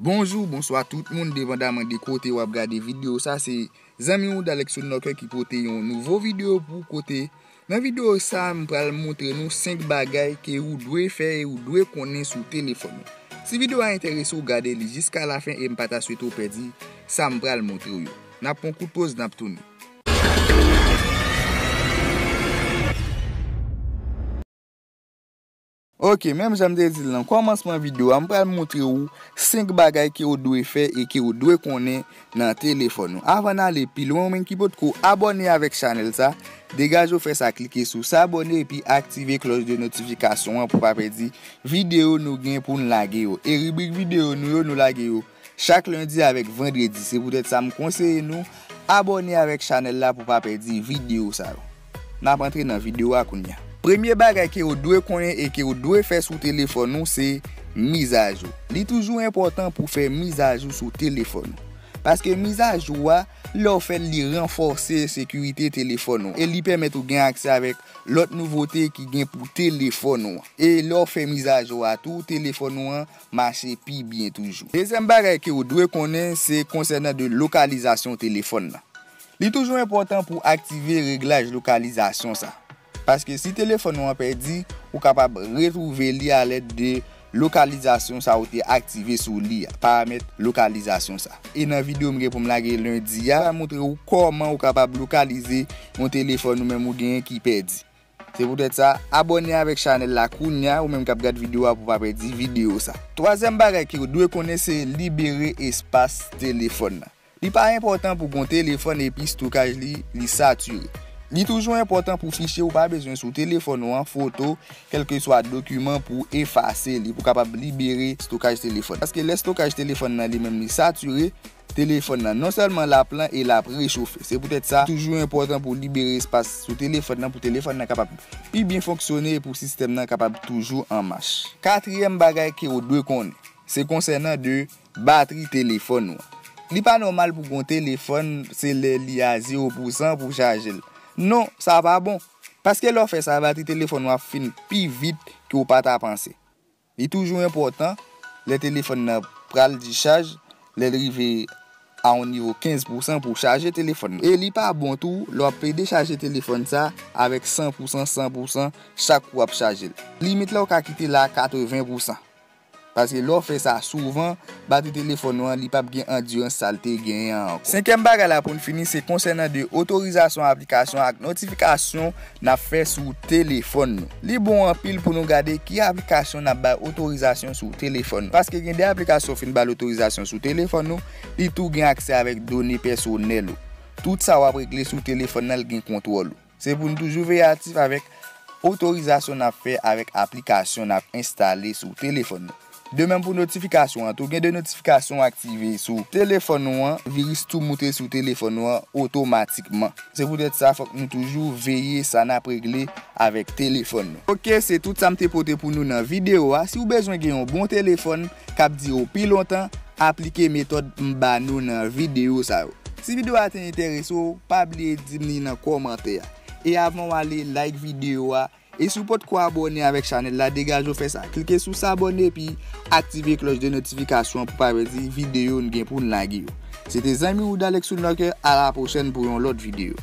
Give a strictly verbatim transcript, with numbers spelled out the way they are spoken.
Bonjou, bonswa tout moun, depandaman de kote w ap gade videyo sa, se zanmi w Dalex Woodlocker ki pote yon nouvo videyo pou kote. Nan videyo sa, m pral montre nou senk bagay ke ou dwe fè e ou dwe konnen sou telefòn ou. Si videyo a enterese w, gade li jiska lafen e m pa ta swete w pèdi sa m pral montre w yo. N ap pran kout poz, n ap tounen. Ok, menm jan m te di l nan kòmansman videyo a, m pral montre w senk bagay ke w dwe fè e ke w dwe konnen nan telefòn ou. Avan n ale pi lwen, ou menm ki potko abòne avèk chanèl sa, degaje w fè sa, klike sou s'abonner epi aktive klòch de notifikasyon an pou pa pèdi videyo nou gen pou n lage yo. E ribrik videyo nou yo, nou lage yo chak lendi avèk vandredi. Se poutèt sa m konseye nou abòne avèk chanèl la pou pa pèdi videyo sa yo. N ap antre nan videyo a kounye a. Premye bagay ke w dwe konnen e ke w dwe fè sou telefòn ou se mizajou. Li toujou enpòtan pou fè mizajou sou telefòn ou. Paske mizajou a, lè w fè l, li ranfòse sekirite telefòn ou e li pèmèt ou gen aksè avèk lòt nouvote ki gen pou telefòn ou an. E lè w fè mizajou a tou, telefòn ou an mache pi byen toujou. Dezyèm bagay ke w dwe konnen se konsènan de lokalizasyon telefòn nan. Li toujou enpòtan pou aktive reglaj lokalizasyon sa. Paske si telefòn ou an pèdi, ou kapab retwouve li alèd de lokalizasyon sa ou te aktive sou li a, paramèt lokalizasyon sa. E nan videyo m gen pou m lage lendi a, m pral montre w kòman ou kapab lokalize yon telefòn ou menm ou genyen ki pèdi. Se poutèt sa, abòne avèk chanèl la kounye a, ou menm k ap gad videyo a pou pa pèdi videyo sa. Twazyèm bagay ke w dwe konnen se libere espas telefòn nan. Li pa enpòtan pou gon telefòn epi estokaj li, li satire. Li toujou enpòtan pou fichye ou pa bezwen sou telefòn ou an, foto, kèlkeswa dokiman pou efase li, pou kapab libere estokaj telefòn. Paske lè estokaj telefòn nan li menm li satire, telefòn nan non sèlman l ap lan e l ap rechofe. Se poutèt sa, toujou enpòtan pou libere espas sou telefòn nan, pou telefòn nan kapab pi byen fonksyone e pou sistèm nan kapab toujou an mach. Katriyèm bagay ke w dwe konnen, se konsènan de batri telefòn ou an. Li pa nòmal pou gon telefòn, se lè li a zewo pousan pou chaje l. Non, sa pa bon. Paske lè w fè sa, batri telefòn ou ap fin pi vit ke w pa ta panse. Li toujou enpòtan, lè telefòn nan pral dichaj, lè l rive a yon nivo kenz pousan pou w chaje telefòn nan. E li pa bon tou, lè w ap plede chaje telefòn sa avèk san pousan, san pousan, chak kou w ap chaje l. Limit la ou ka kite l a katreven pousan. Paske lè w fè sa souvan, batri telefòn ou an, li p ap gen andirans sa l te genyen an ankò. Senkyèm bagay la pou n fini, se konsènan de otorizasyon aplikasyon ak notifikasyon n ap fè sou telefòn nou. Li bon anpil pou nou gade ki aplikasyon n ap bay otorizasyon sou telefòn nou. Paske gen de aplikasyon w fin ba l otorizasyon sou telefòn nou, li tou gen aksè avèk done pèsonèl ou. Tout sa w ap regle sou telefòn nan, l gen kontwòl ou. Se pou n toujou veye atif avèk otorizasyon n ap fè avèk aplikasyon n ap enstale sou telefòn nou. De menm pou notifikasyon an tou, gen de notifikasyon w aktive sou telefòn ou an, viris tou moute sou telefòn ou an otomatikman. Se poutèt sa, fòk nou toujou veye sa n ap regle avèk telefòn nou. Ok, se tout sa m te pote pou nou nan videyo a. Si w bezwen gen yon bon telefòn k ap dire w pi lontan, aplike metòd m ba nou nan videyo sa yo. Si videyo a te enterese w, pa bliye di m li nan kòmantè a. E avan w ale, like videyo a. E si w potko abòne avèk chanèl la, degaje w fè sa. Klike sou s'abonner epi aktive klòch de notifikasyon pou pa pèdi videyo n gen pou n lage yo. Se te zanmi w Dalex Woodlocker, a la pwochèn pou yon lòt videyo.